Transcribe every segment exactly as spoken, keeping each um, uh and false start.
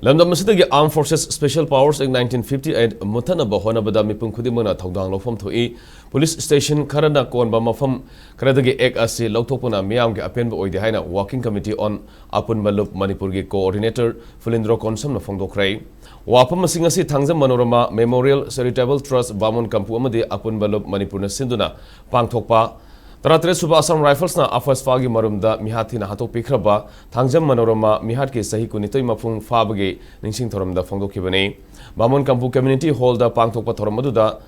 ꯂꯝꯗꯝ ꯑꯁꯤꯗꯒꯤ Armed Forces Special Powers Act nineteen fifty eight ꯃꯨꯠꯊꯠꯅꯕ ꯍꯣꯠꯅꯕꯗ ꯃꯤꯄꯨꯝ ꯈꯨꯗꯤꯡꯃꯛꯅ ꯊꯧꯗꯥꯡ ꯂꯧꯐꯝ ꯊꯣꯛꯏ꯫ ꯄꯨꯂꯤꯁ ꯁ꯭ꯇꯦꯁꯟ ꯈꯔꯅ ꯀꯣꯟꯕ ꯃꯐꯝ ꯈꯔꯗꯒꯤ ꯑꯦꯛ ꯑꯁꯤ ꯂꯧꯊꯣꯛꯄꯅ ꯃꯤꯌꯥꯝꯒꯤ ꯑꯄꯦꯟꯕ ꯑꯣꯏꯗꯦ ꯍꯥꯏꯅ Working Committee on ꯑꯄꯨꯟꯕ ꯂꯨꯞ ꯃꯅꯤꯄꯨꯔꯒꯤ coordinator ꯐꯨꯂꯤꯟꯗ꯭ꯔꯣ ꯀꯣꯟꯁꯝꯅ ꯐꯣꯡꯗꯣꯛꯈ꯭ꯔꯦ꯫ ꯋꯥꯐꯝ ꯑꯁꯤ ꯉꯁꯤ Thangjam Manorama Memorial Charitable Trust ꯕꯥꯃꯣꯟ ꯀꯝꯄꯨ ꯑꯃꯗꯤ ꯑꯄꯨꯟꯕ ꯂꯨꯞ ꯃꯅꯤꯄꯨꯔꯅ ꯁꯤꯟꯗꯨꯅ ꯄꯥꯡꯊꯣꯛꯄ ꯇꯔꯥꯇꯔꯦꯠ ꯁꯨꯕ Assam Riflesꯅ ꯑꯐꯁꯐꯥꯒꯤ ꯃꯔꯨꯝꯗ ꯃꯤꯍꯥꯠ ꯊꯤꯅ ꯍꯥꯠꯇꯣꯛꯄꯤꯈ꯭ꯔꯕ ꯊꯥꯡꯖꯝ ꯃꯅꯣꯔꯃꯥ ꯃꯤꯍꯥꯠꯀꯤ ꯆꯍꯤ ꯀꯨꯟꯅꯤꯊꯣꯏ ꯃꯄꯨꯡ ꯐꯥꯕꯒꯤ ꯅꯤꯡꯁꯤꯡ ꯊꯧꯔꯝꯗ ꯐꯣꯡꯗꯣꯛꯈꯤꯕꯅꯤ꯫ ꯕꯥꯃꯣꯟ ꯀꯝꯄꯨ Community Hallꯗ ꯄꯥꯡꯊꯣꯛꯄ ꯊꯧꯔꯝ ꯑꯗꯨꯗ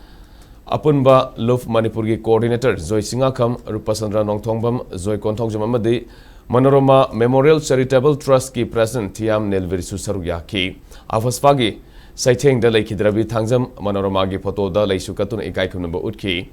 ꯑꯄꯨꯟꯕ ꯂꯨꯞ ꯃꯅꯤꯄꯨꯔꯒꯤ coordinator ꯖꯣꯏ ꯆꯤꯡꯉꯥꯈꯝ, ꯔꯨꯄꯆꯟꯗ꯭ꯔ ꯅꯣꯡꯊꯣꯡꯕꯝ, ꯖꯣꯏ ꯀꯣꯟꯊꯧꯖꯝ ꯑꯃꯗꯤ ꯃꯅꯣꯔꯃꯥ Memorial Charitable Trustꯀꯤ president ꯊꯤꯌꯥꯝ ꯅꯦꯜꯕꯤꯔꯁꯨ ꯁꯔꯨꯛ ꯌꯥꯈꯤ꯫ ꯑꯐꯁꯐꯥꯒꯤ ꯆꯩꯊꯦꯡꯗ ꯂꯩꯈꯤꯗ꯭ꯔꯕꯤ ꯊꯥꯡꯖꯝ ꯃꯅꯣꯔꯃꯥꯒꯤ ꯐꯣꯇꯣꯗ ꯂꯩꯁꯨ ꯀꯠꯇꯨꯅ ꯏꯀꯥꯏ ꯈꯨꯝꯅꯕ ꯎꯠꯈꯤ꯫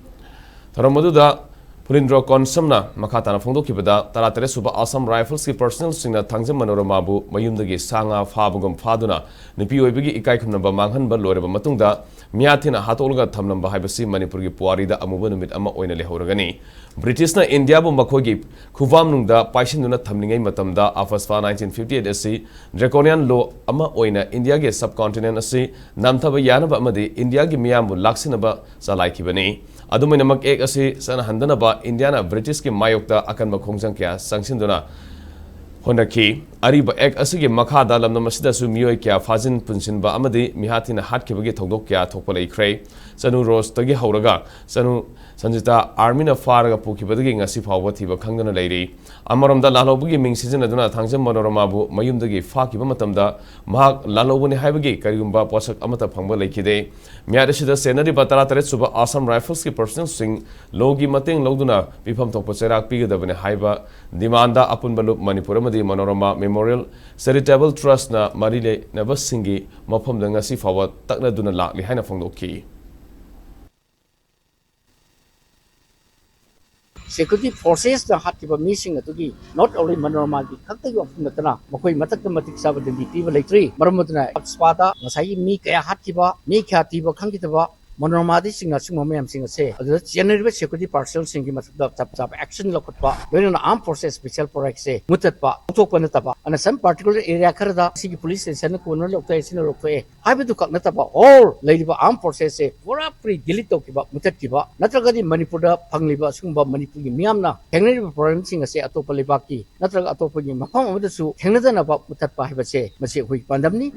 ꯊꯧꯔꯝ ꯑꯗꯨꯗ ꯐꯨꯂꯤꯟꯗ꯭ꯔꯣ ꯀꯣꯟꯁꯝꯅ ꯃꯈꯥ ꯇꯥꯅ ꯐꯣꯡꯗꯣꯛꯈꯤꯕꯗ, ꯇꯔꯥꯇꯔꯦꯠ ꯁꯨꯕ Assam Riflesꯀꯤ personnelꯁꯤꯡꯅ ꯊꯥꯡꯖꯝ ꯃꯅꯣꯔꯃꯥꯕꯨ ꯃꯌꯨꯝꯗꯒꯤ ꯁꯥ ꯉꯥ ꯐꯥꯕꯒꯨꯝ ꯐꯥꯗꯨꯅ ꯅꯨꯄꯤ ꯑꯣꯏꯕꯒꯤ ꯏꯀꯥꯏ ꯈꯨꯝꯅꯕ ꯃꯥꯡꯍꯟꯕ ꯂꯣꯏꯔꯕ ꯃꯇꯨꯡꯗ ꯃꯤꯌꯥꯠ ꯊꯤꯅ ꯍꯥꯠꯇꯣꯛꯂꯒ ꯊꯝꯂꯝꯕ ꯍꯥꯏꯕꯁꯤ ꯃꯅꯤꯄꯨꯔꯒꯤ ꯄꯨꯋꯥꯔꯤꯗ ꯑꯃꯨꯕ ꯅꯨꯃꯤꯠ ꯑꯃ ꯑꯣꯏꯅ ꯂꯩꯍꯧꯔꯒꯅꯤ꯫ ꯕ꯭ꯔꯤꯇꯤꯁꯅ ꯏꯟꯗꯤꯌꯥꯕꯨ ꯃꯈꯣꯏꯒꯤ ꯈꯨꯐꯝꯅꯨꯡꯗ ꯄꯥꯏꯁꯤꯟꯗꯨꯅ ꯊꯝꯂꯤꯉꯩ ꯃꯇꯝꯗ ꯑꯐꯁꯐꯥ nineteen fifty eight ꯑꯁꯤ draconian law ꯑꯃ ꯑꯣꯏꯅ ꯏꯟꯗꯤꯌꯥꯒꯤ subcontinent ꯑꯁꯤ ꯅꯝꯊꯕ ꯌꯥꯅꯕ ꯑꯃꯗꯤ ꯏꯟꯗꯤꯌꯥꯒꯤ ꯃꯤꯌꯥꯝꯕꯨ ꯂꯥꯛꯁꯤꯟꯅꯕ ꯆꯂꯥꯏꯈꯤꯕꯅꯤ꯫ ꯑꯗꯨꯝ ꯑꯣꯏꯅꯃꯛ, act ꯑꯁꯤ ꯆꯠꯅꯍꯟꯗꯅꯕ ꯏꯟꯗꯤꯌꯥꯅ ꯕ꯭ꯔꯤꯇꯤꯁꯀꯤ ꯃꯥꯌꯣꯛꯇ ꯑꯀꯟꯕ ꯈꯣꯡꯖꯪ ꯀꯌꯥ ꯆꯪꯁꯤꯟꯗꯨꯅ ꯍꯣꯠꯅꯈꯤ꯫ ꯑꯔꯤꯕ act ꯑꯁꯤꯒꯤ ꯃꯈꯥꯗ ꯂꯝꯗꯝ ꯑꯁꯤꯗꯁꯨ ꯃꯤꯑꯣꯏ ꯀꯌꯥ ꯐꯥꯖꯤꯟ ꯄꯨꯟꯁꯤꯟꯕ ꯑꯃꯗꯤ ꯃꯤꯍꯥꯠ ꯊꯤꯅ ꯍꯥꯠꯈꯤꯕꯒꯤ ꯊꯧꯗꯣꯛ ꯀꯌꯥ ꯊꯣꯛꯄ ꯂꯩꯈ꯭ꯔꯦ꯫ ꯆꯅꯨ ꯔꯣꯁꯇꯒꯤ ꯍꯧꯔꯒ ꯆꯅꯨ ꯁꯟꯖꯤꯇꯥ armyꯅ ꯐꯥꯔꯒ ꯄꯨꯈꯤꯕꯗꯒꯤ ꯉꯁꯤ ꯐꯥꯎꯕ ꯊꯤꯕ ꯈꯪꯗꯅ ꯂꯩꯔꯤ꯫ ꯑꯃꯔꯣꯝꯗ, ꯂꯥꯜꯍꯧꯕꯒꯤ ꯃꯤꯡ ꯁꯤꯖꯤꯟꯅꯗꯨꯅ ꯊꯥꯡꯖꯝ ꯃꯅꯣꯔꯃꯥꯕꯨ ꯃꯌꯨꯝꯗꯒꯤ ꯐꯥꯈꯤꯕ ꯃꯇꯝꯗ ꯃꯍꯥꯛ ꯂꯥꯜꯍꯧꯕꯅꯤ ꯍꯥꯏꯕꯒꯤ ꯀꯔꯤꯒꯨꯝꯕ ꯄꯣꯠꯁꯛ ꯑꯃꯠꯇ ꯐꯪꯕ ꯂꯩꯈꯤꯗꯦ꯫ ꯃꯤꯍꯥꯠ ꯑꯁꯤꯗ ꯆꯦꯟꯅꯔꯤꯕ ꯇꯔꯥꯇꯔꯦꯠ ꯁꯨꯕ Assam Riflesꯀꯤ personnelꯁꯤꯡ lawꯒꯤ ꯃꯇꯦꯡ ꯂꯧꯗꯨꯅ ꯄꯤꯐꯝ ꯊꯣꯛꯄ ꯆꯩꯔꯥꯛ ꯄꯤꯒꯗꯕꯅꯤ ꯍꯥꯏꯕ demandꯗ ꯑꯄꯨꯟꯕ ꯂꯨꯞ ꯃꯅꯤꯄꯨꯔ ꯑꯃꯗꯤ ꯃꯅꯣꯔꯃꯥ Memorial Charitable Trustꯅ ꯃꯔꯤ ꯂꯩꯅꯕꯁꯤꯡꯒꯤ ꯃꯐꯝꯗ ꯉꯁꯤ ꯐꯥꯎꯕ ꯇꯛꯅꯗꯨꯅ ꯂꯥꯛꯂꯤ ꯍꯥꯏꯅ ꯐꯣꯡꯗꯣꯛꯈꯤ꯫ Security forcesꯅ ꯍꯥꯠꯈꯤꯕ ꯃꯤꯁꯤꯡ ꯑꯗꯨꯒꯤ not only ꯃꯅꯣꯔꯃꯥꯒꯤ ꯈꯛꯇꯒꯤ ꯋꯥꯐꯝ ꯅꯠꯇꯅ ꯃꯈꯣꯏ ꯃꯊꯛꯇ ꯃꯇꯤꯛ ꯆꯥꯕ ꯗꯟꯗꯤ ꯄꯤꯕ ꯂꯩꯇ꯭ꯔꯤ꯫ ꯃꯔꯝ ꯑꯗꯨꯅ ꯑꯐꯁꯐꯥꯗ ꯉꯁꯥꯏꯒꯤ ꯃꯤ ꯀꯌꯥ ꯍꯥꯠꯈꯤꯕ, ꯃꯤ ꯀꯌꯥ ꯊꯤꯕ ꯈꯪꯈꯤꯗꯕ, ꯃꯣꯅꯣꯔꯃꯥꯗꯒꯤꯆꯤꯡꯅ ꯁꯤꯒꯨꯝꯕ ꯃꯌꯥꯝꯁꯤꯡ ꯑꯁꯦ, ꯑꯗꯨꯗ ꯆꯦꯟꯅꯔꯤꯕ security personnelꯁꯤꯡꯒꯤ ꯃꯊꯛꯇ ꯆꯞ ꯆꯥꯕ action ꯂꯧꯈꯠꯄ, ꯂꯣꯏꯅꯅ armed forces special forceꯁꯦ ꯃꯨꯊꯠꯄ, ꯂꯧꯊꯣꯛꯄ ꯅꯠꯇꯕ, ꯑꯅ some particular area ꯈꯔꯗ ꯁꯤꯒꯤ police stationꯅ ꯀꯣꯟꯅ ꯂꯧꯊꯣꯛꯑꯦ, ꯁꯤꯅ ꯂꯧꯊꯣꯛꯑꯦ ꯍꯥꯏꯕꯗꯨ ꯈꯛ ꯅꯠꯇꯕ, all ꯂꯩꯔꯤꯕ armed forcesꯁꯦ ꯄꯨꯔꯥ ꯄꯨꯔꯤ delete ꯇꯧꯈꯤꯕ, ꯃꯨꯊꯠꯈꯤꯕ, ꯅꯠꯇ꯭ꯔꯒꯗꯤ ꯃꯅꯤꯄꯨꯔꯗ ꯐꯪꯂꯤꯕ ꯑꯁꯤꯒꯨꯝꯕ ꯃꯅꯤꯄꯨꯔꯒꯤ ꯃꯤꯌꯥꯝꯅ ꯊꯦꯡꯅꯔꯤꯕ problemꯁꯤꯡ ꯑꯁꯦ ꯑꯇꯣꯞꯄ ꯂꯩꯕꯥꯛꯀꯤ ꯅꯠꯇ꯭ꯔꯒ ꯑꯇꯣꯞꯄꯒꯤ ꯃꯐꯝ ꯑꯃꯗꯁꯨ ꯊꯦꯡꯅꯗꯅꯕ ꯃꯨꯊꯠꯄ ꯍꯥꯏꯕꯁꯦ, ꯃꯁꯤ ꯑꯩꯈꯣꯏꯒꯤ ꯄꯥꯟꯗꯝꯅꯤ꯫